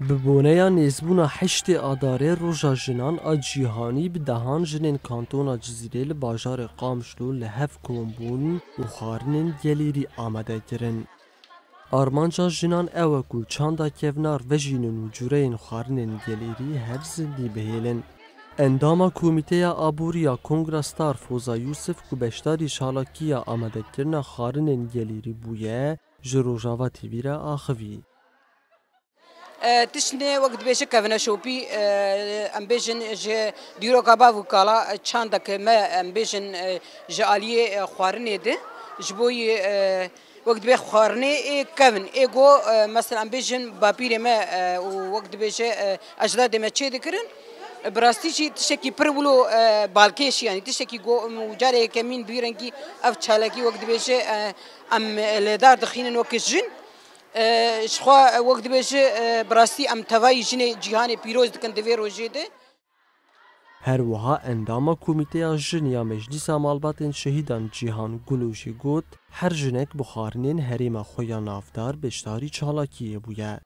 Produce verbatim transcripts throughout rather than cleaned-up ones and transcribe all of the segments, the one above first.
Bi boneya nêzbûna heştê Adarê Roja Jinan a Cîhanî bi dehan jinên Kantona Cizîrê li bajarê Qamişlo li hev kom bûn û xwarinên gelêrî amade kirin. Armanca jinan ew e ku çanda kevnar vejînin û cureyên xwarinên gelêrî her zindî bihêlin. Endama Komîteya Aborî ya Kongra Star Foza Yûsif ku beşdarî çalakiya amadekirina xwarinên gelêrî bûye, ji Rojava T V re axivî. E, tiştine wek dibêje kevneşopî, e, em bêjin ji dîroka bav û kala, e, çandek me, em bêjin, e, ji aliyê, e, xwarinê de, ji bo yê, e, wek dibê xwarinê ê kevin, ê go, e, mesela em bêjin bapîrê me, e, û wek dibêje, e, ecdadê me çê dikirin. E, bi rastî jî tiştekî pir wilo, e, balkêş, yanî tiştekî go, û carê yekemîn bi vî rengî ev çalakî wek dibêje, e, em lêdar dixînin wek jin. E, ji xwe, e, wek dibêje, e, bi rastî em tevayî jinê cîhanê pîroz dikin di vê rojê de. Her wiha endama Komîteya Jin ya Meclîsa Malbatên Şehîdan Cîhan Gulo jî got, her jinek bi xwarinên herêma xwe ya navdar beşdarî çalakiyê bûye.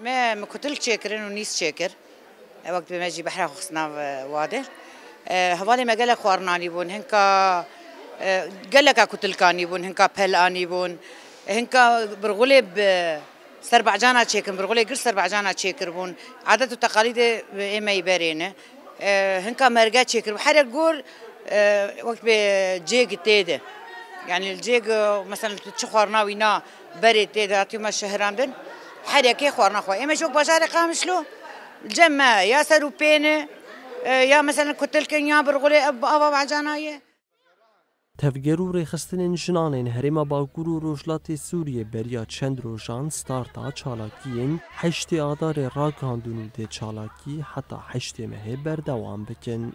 Me, me kutil çêkirin û nîs çêkir. E, wek dibê me jî behra xwe xist nav, e, wade. E, hevalê me gelek xwarin anîbûn. Hinka, e, geleka kutilk anîbûn, hinka pel anîbûn. Hinka birxulê bi serbacana çêkirin, birxulê gir serbacana çêkiribûn. Adet û teqalîdê ê me yî berê ne. E, hinka merge çêkiribû. Her yek gor, e, wek bê cêg tê de. Yani li cêg, e, mesela tu çi xwarina wî na berê tê de hatiye me şehrandin. Her yekê xwarina xwe. Ê me ji wek bajarê Qamişlo, cem me ya ser û pê ne, e, ya mesela kutilkin ya birxulê ev bi ava bacana ye. Tevger û rêxistinên jinan ên Herêma Bakur û Rojhilatê Sûriyê beriya çend rojan starta çalakiyên heştê Adarê ragihandin û dê çalakî heta heştê mehê berdewam bikin.